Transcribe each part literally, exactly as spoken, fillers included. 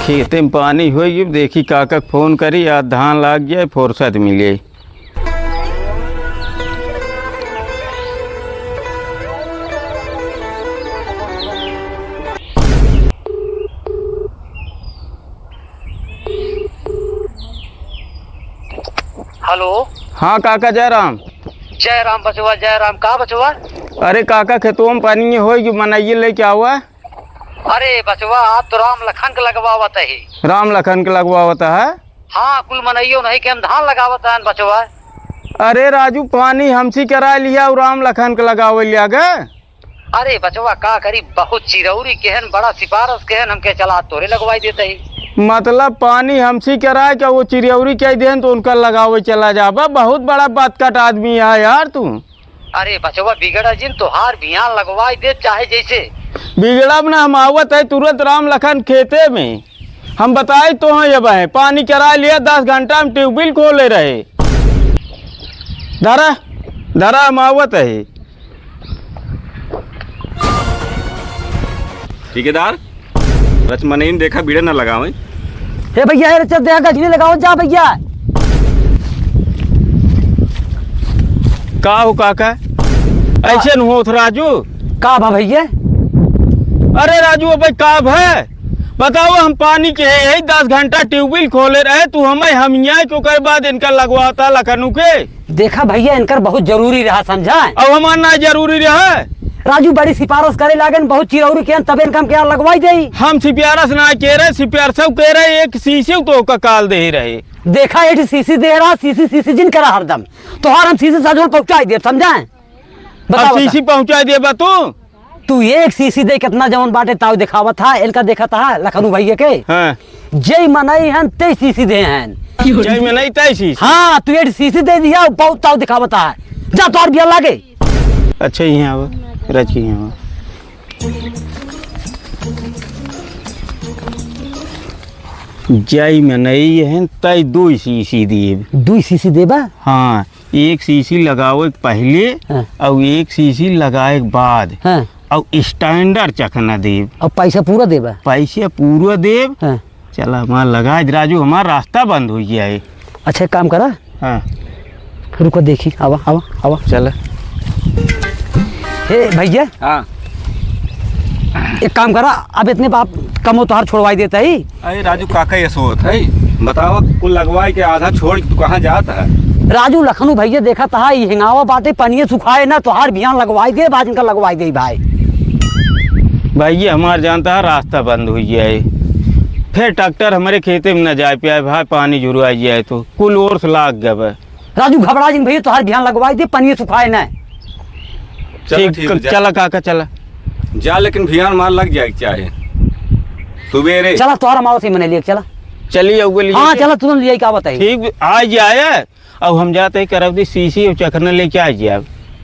खेते में पानी होई, देखी काका के फोन करी, आज धान लाग जाए, फुर्सत मिले। हेलो। हाँ काका, जय राम। जय राम बचवा, जय राम। का बचवा? अरे काका, खेतवा में पानी होई, मनइये लेके आवा। अरे बचवा, आज तो राम लखन के लगवावत ही। राम लखन के लगवावत है? हाँ, कुल मनइयो नहीं के हम धान लगावत हन बचवा। अरे राजू, पानी हमसी कराए लिया और राम लखन के लगावे लिया गे। अरे बचवा, का करी, बहुत चिरौरी केहन, बड़ा सिफारस केहन, हमके चला तोरे लगवाई देते ही। मतलब पानी हमसी कराए के वो चिरौरी कह देहन तो उनका लगावे चला जाबा। बहुत बड़ा बतकट आदमी है यार तू। अरे बचवा, बिगड़ा जिन, तोहार बिहान लगवाई दे चाहे जैसे। बिगड़ब ना, हम आवत है तुरंत राम लखन खेते में। हम बताए तो हैं, जब है पानी करा लिया, दस घंटा में ट्यूबवेल खोले रहे। धरा, धरा, हम आवत है। ठेकेदार, रच मनई न देखा, बीड़ा न लगावे। हे भैया, हे रच देखा, गजनी लगाओ जा भैया। का हो काका, ऐसे न होत राजू? का भा भैया? अरे राजू, अबे का भा? बताओ, हम पानी के है, यही दस घंटा ट्यूबवेल खोले रहे, तू हमें हम यहाँ के ओकर बाद इनका लगवाता लखनऊ के। देखा भैया, इनकर बहुत जरूरी रहा, समझा? अब हमार ना जरूरी रहा। राजू बड़ी सिफारिश करे लागन, बहुत चिरौरी के तबे इनका हम क्या लगवाई देई। हम सिफारिश ना के रहे, सिफारिश के रहे, एक सीसी तो का काल दे रहे। देखा, एक सीसी दे रहा, सीसी, सीसी जिन करा हरदम। तोहार हम सीसी सजोल पहुंचाई देब, समझा? अब बताओ, सीसी बता। पहुंचाई देबा तू? तू एक सीसी दे, कितना जवन बाटे ताव दिखावत हा, इनका देखत हा लखनऊ भैया के। हाँ। जय मनई हन, ते सीसी दे हन। जय मनई, ते सीसी। हाँ, तू एक सीसी दे दिया, बहुत ताव दिखावत हा। जा, तोर बिया लागे। अच्छा, यहाँ आवा, रच के यहाँ आवा। जय मनई हन, तय दुई सीसी देब। दुई सीसी देबा? हाँ। एक सीसी लगावे के पहिले हाँ। अउ एक सीसी लगाए के बाद हाँ। अउ standard चखना देब। अउ पैसा पूरा देबा? पैसा पूरा देब। हाँ। चला, हमार लगा दे राजू, हमार रास्ता बंद होइ गया है। अच्छा, एक काम करा। हाँ। रुको, देखी, आवा, आवा, आवा। चला। हे भैया। हाँ। एक काम करा, अब इतने बाप कमो तोहार छोड़वाई देता ही। अरे राजू, काका ये सोत है, बतावा, कुल लगवाई के आधा छोड़ के तू कहाँ जात है? राजू, लखनऊ भैया देखत हा, ई हिंगावा बाटे, पनिये सुखाए ना, तोहार बिहान लगवाई दे, बाजिन का लगवाई दे भाई। भाई, ये हमार जानता है, रास्ता बंद हुई जाए, फिर ट्रैक्टर हमारे खेते में न जाए पाए भाई, पानी जुरवाई जाए तो कुल ओर से लाग गए। राजू, घबरा जिन भैया, तोहार बिहान लगवाई दे, पनिये सुखाए ना। चलो, ठीक, ठीक है, जा। चला काका, चला। जा, लेकिन बिहान मार लग जाए के चाहे। सुबेरे। चला, तोहरा मावत ही मने लिए, चला। चलिए, उगे लिए हाँ, के। चला, तुरंत लिए, का बताई? ठीक, आ जाए। अब हम जाते हैं, करौदी सीसी और चखना लेके आ जाए।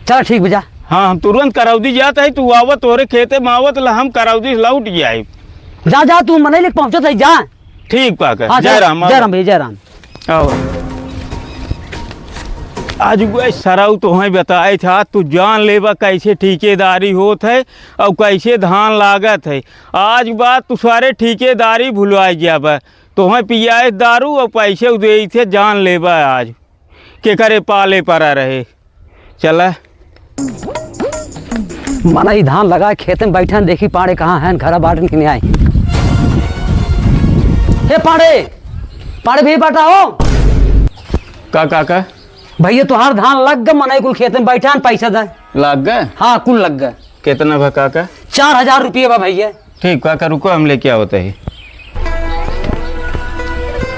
चला, ठीक बा, जा। हाँ, हम तुरंत करौदी जाते हैं, तू आवत, तोहरे खेते में आवत ला, हम करौदी से लौट जाए। जा, जा, तू मने लेके पहुँचत है, जा। ठीक पाकर, हाँ, जय जय राम, जय राम भैया, जय राम। आओ। आज वह सरऊ तोहई बताए था, तू जान लेबा कैसे ठेकेदारी होत है और कैसे धान लागत है। आज बात तू सारे ठेकेदारी भुलवाए जाबा। तोहई पियाए दारू और पैसे देई थे, जान लेबा आज केकरे पाले परा रहे। चला। मना ई धान लगा खेत में बैठन, देखी पाड़े कहाँ हैं, घरा बाटन कि नहीं आए। हे पाड़े, पाड़े भी बाटा हो। का, का, का? भैया तोहार धान लग ग, मना ई कुल खेत में बैठन, पैसा दे। लग ग? हाँ, कुल लग ग। कितना बा काका? चार हजार रुपये बा भैया। ठीक काका, रुको, हम लेके आवत ही।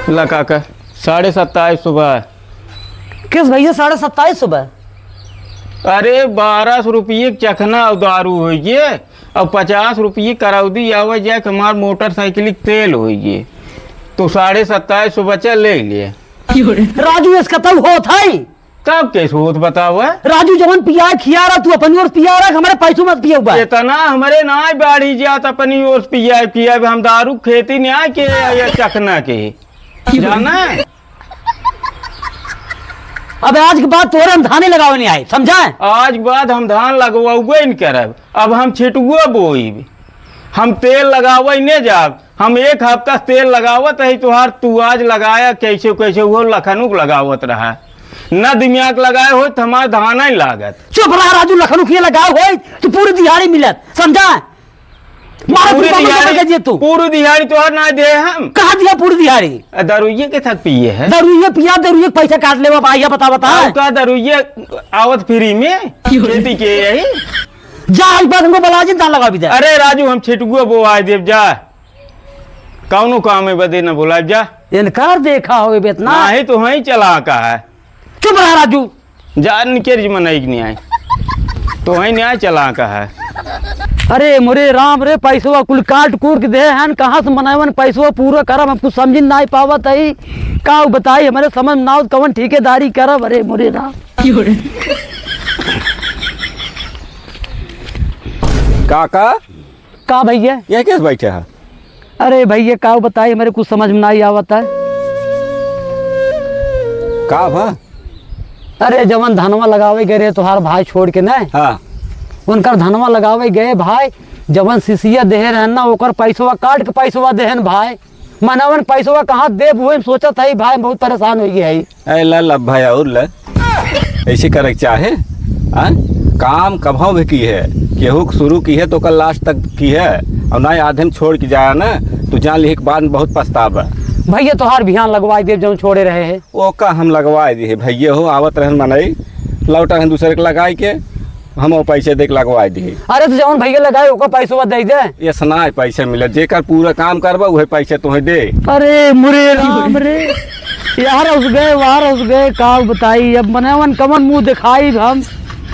ला काका, साढ़े सत्ताईस सौ बा। किस भैया, साढ़े सत्ताईस सौ बा? अरे, बारह सौ रुपये के चखना और दारू होइए और पचास रुपये करौदी आवे जाए के हमार मोटरसाइकिल के तेल होइए, तो साढ़े सत्ताईस सौ बचा, ले लिए। राजू, इसका तब होत है। तब कैसे होत बताओ है? राजू, जवन पिया खिया रहा, तू अपनी ओर पिया रहा, हमारे पैसों मत पिया हुआ। इतना हमारे ना बाढ़ी जात अपनी ओर पिया किया, हम दारू खेती नहीं आए के ये चखना के। जाना? अब आज के बाद तोरे हम धाने लगावे नहीं आए, समझा? आज के बाद हम धान लगवाउबे नहीं करब, अब हम छिटुआ बोइब। हम तेल लगावइ ने जाब, हम एक हफ्ता तेल लगावत ही तोहार, तू आज लगाया कैसे कैसे, वो लखनऊ के लगावत रहा। न दिमाग लगाए होत तो हमार धान ही लागत। चुप रहा राजू, लखनऊ के लगाए होई तो पूरी दिहाड़ी मिलत, समझा? मारो पूरी तू, कमर दिहाड़ी, पकड़ के दिए तू। पूरी दिहाड़ी तोहार ना दे हम। कहाँ दिया पूरी दिहाड़ी? अ, दरुइये के साथ पिए है। दरुइये पिया, दरुइये के पैसा काट लेवा भाई, ये बता, बता। और का दरुइये आवत फ्री में? खेती के यही? जा, आज बाद हमको बलाजिन धान लगावा भी दे। अरे राजू, हम छिटुआ बोआइ देब जा। कौनो काम है बदे न बोलाइब जा। इनकार देखा होवे बेतना। नाही तो वहीं चला का है। चुप रहा राजू। जा निकेर जी मनई के न्याय। तो वहीं न्याय चला का है। अरे मोरे राम रे, पैसवा कुल काट कूट के दे हन, कहाँ से मनइवन पैसवा पूरा करब, हम कुछ समझ नाहीं पावत हई। का बताई, हमरे समझ में ना आवत कवन ठेकेदारी करब। अरे मोरे राम। काका, का भइया? यह कैसे बैठे है? अरे भइया, का बताई, हमरे कुछ समझ में नाहीं आवत है। का भा? अरे, जवन धनवा लगावे गए रहे तोहार भाई छोड़ के ना, हाँ। उनकर धनवा लगावे गए भाई, जवन सिसिया देहे रहन ना, ओकर पैसवा काट के पैसवा देहन भाई। मनवन पैसवा कहाँ देब, उहे हम सोचत हई भाई, बहुत परेशान होइ गए हई। ए, ल, ल भाई, और ल। ऐसे करे के चाहे, हाँ? काम कभौ भी की है, केहू के शुरू की है तो ओकर लास्ट तक की है, और ना आधे में छोड़ के जाया ना, तो जान लिहे के बाद में बहुत पछतावा। भइया, तोहार बिहान लगवाई देब, जौन छोड़े रहे है। ओका हम लगवाई दिहे भइया हो, आवत रहन मनई, लौटा रहन दूसरे के लगाई के, हम वो पैसे दे के लगवाई दिहे। अरे, तो जौन भइया लगाए, ओका पैसवा दे दे। ये सनाय पैसे मिले, जेकर पूरा काम करबा, उहे पैसे तोहे दे। अरे मोरे राम रे, यार उस गए, वार उस गए, का बताई, अब मनवन कवन मुँह दिखाई हम,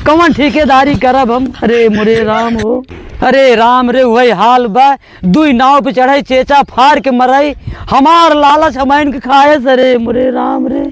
कवन ठेकेदारी करब हम। अरे मोरे राम हो, अरे राम रे, वही हाल बा, दुई नाव पे चढ़ाई, चेचा फाड़ के मराई, हमार लालच हमाइन के खाए से, अरे मोरे राम रे।